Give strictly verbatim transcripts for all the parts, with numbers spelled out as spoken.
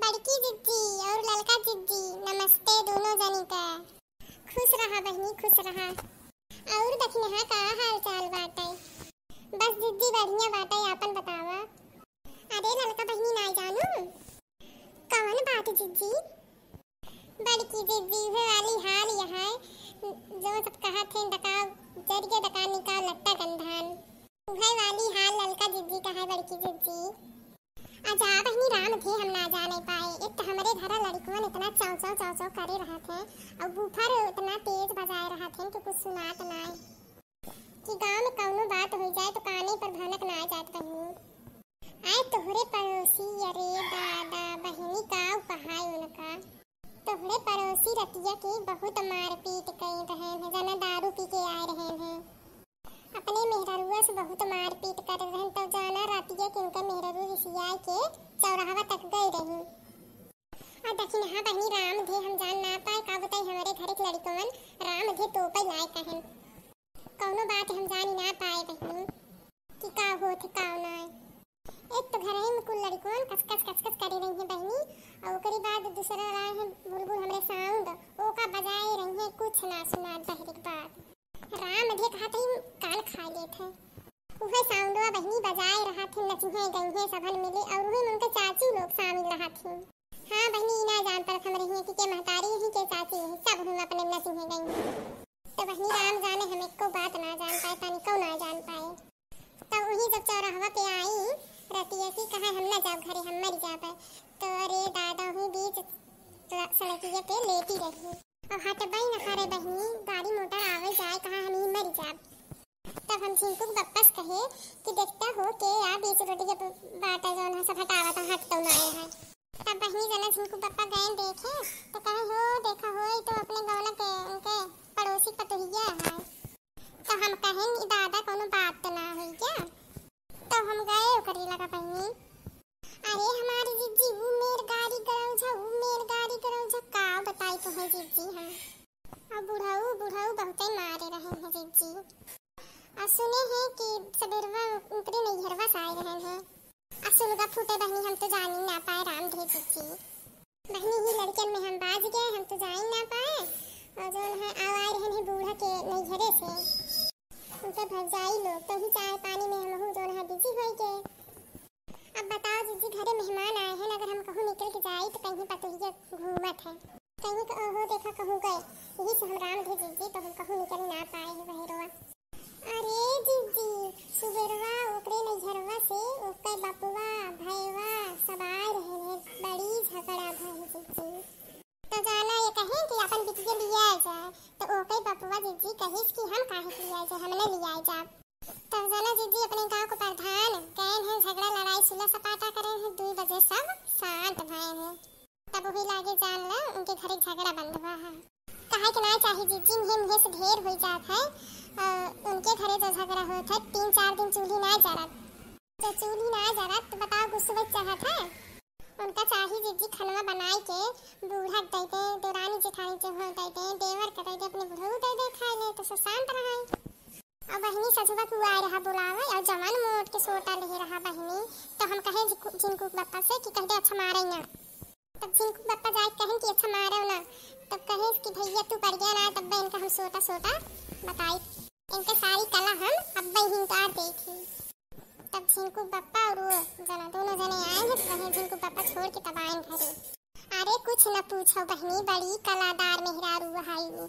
बड़की जिज्जी और ललका जिज्जी, नमस्ते दोनों जनी का। खुश रहा बहिनी, खुश रहा। और दखिनहा का हाल चाल बाटे? बस जिज्जी बढ़िया बाटे, आपन बतावा। अरे ललका बहिनी नाई जानू? कवन बात जिज्जी? बड़की जिज्जी, उहे वाली हाल यह है, जो सब कहत हैं, डका जरिए डका निकाल लट्टा गंधान। उहे वाली हाल ललका जिज्जी का है बड़की जिज्जी। अजा बहिनी राम धे हम ना जाने पाए, एक तो हमरे घरा लड़िकवन इतना चौं चौं चौं चौं करे रहत हैं और बूफर इतना तेज बजाए रहत हैं कि कुछ सुनात नाय। कि गाँव में कौनो बात हो जाए तो काने पर भनक ना जात बहिनी। आए तोहरे पड़ोसी, अरे दादा बहिनी का कहाई उनका। तोहरे पड़ोसी रतिया के बहुत मारपीट कई रहे हैं, जना दारू पी के आए रहे हैं। अपने मेहररुआ से बहुत मारपीट कर रहे हैं, तो जाना रतिया के उनका मेहररू रिसिया के चौराहवा तक गई रही। आ दखिनहा बहिनी राम धे हम जान ना पाए, का बताई हमरे घरे के लड़िकवन राम धे तोपे लायक हैं। कौनो बात हम जानी ना पाए बहिनी कि का होत का ना। एक तो घर में कुल लड़िकवन कचकच कचकच करे रही हैं बहिनी, और ओकरी बाद दूसरा रहा है बुलबुल हमरे साउंड, ओका बजाए रही हैं, कुछ ना सुनात बहरी के बात। राम धे कहत ही कान खा लेत है। उहे साउंडवा बहिनी बजाए रहत हैं, नचिहे गइहे सबन मिले, और उहे में उनके चाची लोग शामिल रहत हैं। हाँ बहिनी, ई ना जान परत हम रही कि के महतारी यही के चाची यही, सब हुआ अपने नचिहे गइहे। तो बहिनी राम जाने हम एको बात ना जान पाए, तनिको ना जान पाए। तो वही जब चौराहवा पे आई रतिया की कहा हम ना जाब घरे, हम मर जाबे। तो अरे दादा हुई बीच सड़किया पे लेटी रही। अब हटबई न करे बहिनी, गाड़ी मोटर आवे जाए, कहा हम ही मर जाब। तब हम झिंकू के बप्पा से कहे कि देखता हो के या बीच रोड के ब-, बाटा जौन है सब हटावत है, हटतौ ना आए है। तब बहिनी जना झिंकू बप्पा गए देखे तो कहे हो देखा हो ई तो अपने गौना के उनके पड़ोसी पतोहिया है। तो हम कहे ई दादा कौनो बात तो ना हुई क्या? तो हम गए ओकरी लगा बहिनी। अरे हमारी जिज्जी ऊ मेर गाड़ी गरौझा, ऊ मेर गाड़ी गरौझा, का बताई तुम्हें जिज्जी हम। अब बुढ़ऊ, बुढ़ऊ बहुते मारे रहे हैं जिज्जी। आ सुने हैं कि सबेरवा उनकरे नैहरवा से आए रहे हैं। आ सुनगा फूटे बहिनी, हम तो जानी ना पाए राम धे जिज्जी। बहिनी ही लड़कन में हम बाज गए, हम तो जाई ना पाए। और जो है आव आए रहे हैं बूढ़ा के नैहरे से। उनके भौजाई लोग तो ही चाय पानी में हमहू जो है बिजी होई गए। अब बताओ जिज्जी, घरे मेहमान आए हैं, अगर हम कहूँ निकल के जाई तो कहीं पतोहिया घूमत है, कहीं कि ओहो देखा कहूँ गए। यही से हम राम धे जिज्जी तो हम कहूँ निकल ना पाए हैं बहेरवा। अरे जिज्जी, सुबेरवा ओकरे नैहरवा से ओकर बपुआ, भैवा सब आए रहे हैं, बड़ी झगड़ा भय जिज्जी। तो जाना ये कहे कि अपन बिटिया लिया जाए, तो ओकर बपुआ जिज्जी कहिस कि हम काहे के लिया जाए, हमने लिया जाए। तब जना जिज्जी अपने गाँव के प्रधान गए हैं, झगड़ा लड़ाई सुलह सपाटा करे हैं, दुई बजे सब शांत भए हैं। तब वही लागे जान ला उनके घरे झगड़ा बंद हुआ है। कहे के ना चाही जिज्जी, मुहे मुहे से ढेर हो जात है। अ, उनके घरे जो झगड़ा होत है, तीन चार दिन चूल्ही ना जरत, तो चूल्ही ना जरत तो बताओ गुस्सुबे चाहत है। उनका चाही जिज्जी खनवा बनाए के बूढ़ा के दे दे, देवरानी जेठानी जो हो दे दे, देवर के दे दे, अपने बुढ़ऊ दे दे खाए ले, तो सब शांत रहे। अब बहिनी ससुरा के आए रहा बुलावे, और जवान मोट के सोटा ले रहा बहिनी। तो हम कहे जिकु-, झिंकू के बप्पा से कि कह दे अच्छा मारे ना। तब झिंकू के बप्पा जाए कहन कि अच्छा मारे ना। तब कहे कि भैया तू पड़ गया ना, तब इनका हम सोटा सोटा बताई। इनके सारी कला हम अब हिंकार देखी। तब झिंकू के बप्पा और वो जना दोनों जने आए हैं, तो वहीं झिंकू के बप्पा छोड़ के तब आए घरे। अरे कुछ न पूछो बहिनी, बड़ी कलादार मेहरारू है वो।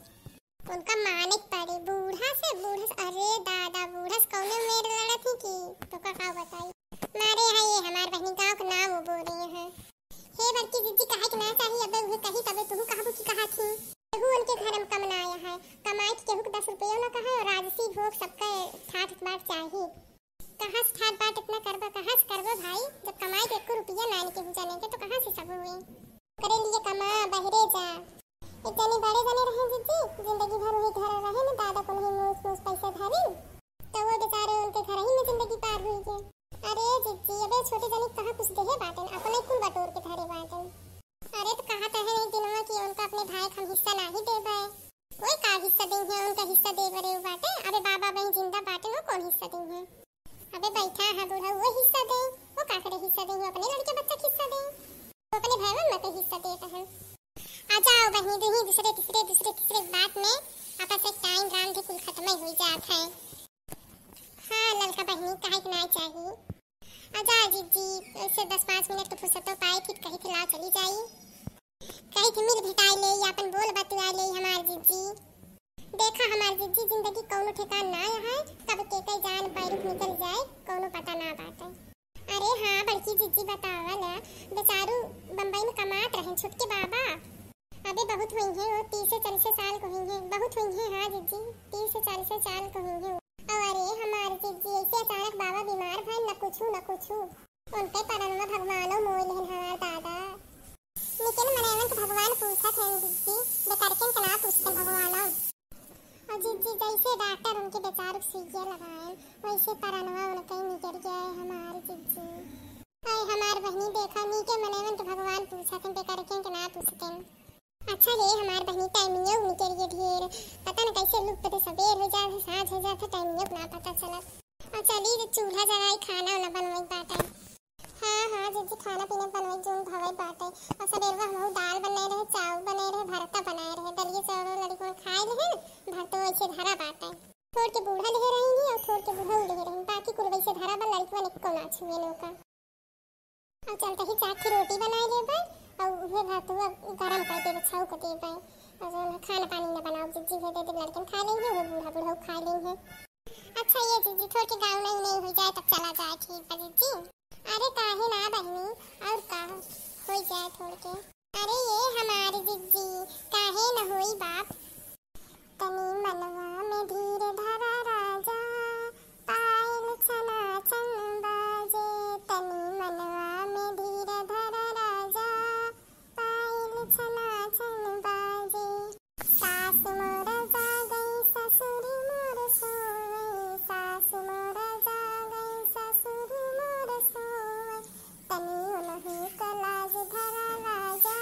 उनका माने के पड़े, बूढ़ा से, बूढ़ा से, अरे दादा, बूढ़ा से कौने मेर लड़त ही की, तो का, का बताई। मारे है ये हमार बहिनी गाँव के नाम वो बोले हैं। हे बड़की जिज्जी, कहे के ना चाही, अबे उहे कही तबे तुहू कहबू कि कहा थी। केहू उनके घर में कम ना आया है, कमाई के केहू के दस रुपया ना कहा है, और राजसी भोग सबका ठाठ बाट चाही। कहाँ से ठाठ बाट इतना करबा, कहाँ से करबा भाई, जब कमाई के एको रुपया ना आने केहू जने के, तो कहाँ से सब हुई? करे लिए कमा, बहरे जा। एक जने बड़े जने रहे जिज्जी, जिंदगी भर वही घर रहे न, दादा को नहीं मूस मूस पैसे धरिन, तो वो बेचारे उनके घर ही में जिंदगी पार हुई गए। अरे जिज्जी, अबे छोटे जने कहाँ कुछ देहे बाटन, अपने कुल बटोर के धरे बाटन। अरे तो कहा तो है नहीं दिनवा कि उनका अपने भाई का हम हिस्सा ना ही देबे। कोई का हिस्सा देंगे, उनका हिस्सा दे बरे बाटे। अबे बाबा बहन जिंदा बाटन, वो कौन हिस्सा देंगे? अबे बैठा है बूढ़ा, वो हिस्सा दे, वो का करे हिस्सा दे, वो अपने लड़के बच्चा के हिस्सा दे। तो अपने भैवन में हिस्सा देत हन। आ जाओ बहिनी, दुही दूसरे तीसरे, दूसरे तीसरे बात में आपस में टाइम राम भी कुल खत्म ही हो जात है। हाँ ललका बहिनी, काहे के ना चाही। आ जा जिज्जी, ऐसे दस पाँच मिनट के फुर्सतो पाए, फिर कही थे लाओ चली जाई, कही थे मिल भेटाई ले, आपन बोल बतुआ ले हमार जिज्जी। देखा हमार जिज्जी, जिंदगी कौनो ठिकान ना है, कब के कई जान पैर निकल जाए, कौनो पता ना बाटे। अरे हाँ बड़की जिज्जी, बतावल, बेचारू बम्बई में कमात रहे छोटके बाबा। अबे बहुत हुई है वो, तीस से चालीस साल को हुई है, बहुत हुई है। हाँ जिज्जी, तीस से चालीस साल को हुई है। और अरे हमार जिज्जी, ऐसे अचानक बाबा बीमार भइल, न कुछू न कुछू। उनके परनवा भगवानो मोय लेहन हमार दादा। लेकिन मनैवन के भगवान पूछत हैं जिज्जी, बेकरकन के ना पूछते भगवान। और जिज्जी जैसे डॉक्टर उनके बेचारू के सुइया लगाए, वैसे परनवा उनके निकल गया है हमार जिज्जी। अरे हमार बहिनी देखा, नीके मनैवन के भगवान पूछत हैं, बेकरकन के ना पूछते हैं। अच्छा रे हमार बहिनी, टाइमियो निकल गए ढेर, पता न कैसे लुक पते सबेर हो जात है, साँझ हो जात है, टाइमियो ना पता चलत। और चली जे चूल्हा जराई, खाना उना बनवाई बाटे। हाँ हाँ जिज्जी, खाना पीना बनवाई जोन भवाई बाटे। और सबेरवा हमहू दाल बनाए रहे, चाउर बनाए रहे, भरता बनाए रहे, दलिया चाउर लड़िकवा खाए लेहे, भरतो वैसे धरा बाटे। थोड़ के बूढ़ा लेहे रही और थोड़ के बूढ़ा लेहे रही, बाकी कुल वैसे धरा बा, लड़िकवा ने को ना छुए नौका। अब चलते ही चार ठे रोटी बनाए लेबै और उहे भातुआ गरम कर देबै, छौंक देबै। और जौन है खाना पानी न बनाओ, जिज्जी के दे दे, लड़कन खा लेंगे, वो बूढ़ा बूढ़ा खा लेंगे। अच्छा ये जिज्जी, थोड़ के गाँव नहीं नहीं हो जाए तब चला जाए, ठीक बा जिज्जी? अरे काहे ना बहिनी, और का हो जाए थोड़ के। अरे ये हमार जिज्जी, काहे न होई बाप। तनी मनवा में धीर धरा राजा, पायल छनाछन बाजे। तनी मनवा में धीर धरा राजा, पायल छनाछन बाजे। सास मोर जागई, ससुर मोर सोवई, सास मोर जागई, ससुर मोर सोवई। तनी उनहु क लाज धरा राजा,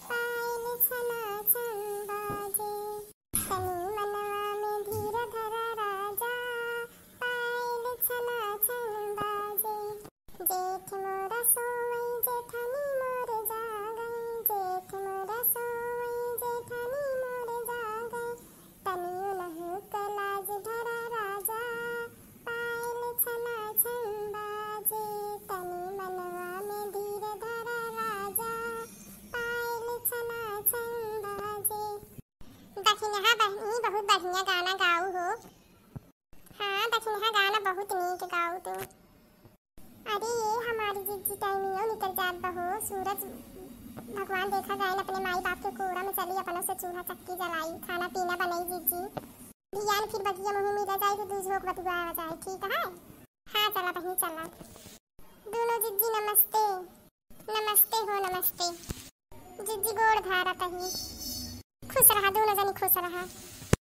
पायल छनाछन बाजे। तनी मनवा में धीर धरा राजा, पायल छनाछन बाजे। जेठ मोर सोवई, जेठनी मोर जागई, जेठ मोर सोवई, जेठनी मोर जागई। तनी उनहु क लाज धरा राजा, पायल छनाछन बाजे। तनी मनवा में धीर धरा राजा, पायल छनाछन बाजे। दखिनहा बहिनी बहुत बढ़िया गाना गाऊ हो। हाँ, दखिनहा गाना बहुत नीक गाऊ तू। अरे ये हमारी जिज्जी, टाइमियो निकल जात बा हो। सूरज भगवान देखा जाए अपने माई बाप के कोरा में चली, अपनों से चूल्हा चक्की जलाई, खाना पीना बनाई जिज्जी। बिहान फिर बगिया मुँह मिला जाए तो दू झोंक बतुआ जाए, ठीक है? हाँ चला बहिनी चला। दोनों जिज्जी नमस्ते। नमस्ते हो नमस्ते। जिज्जी गोड़ धारा तही।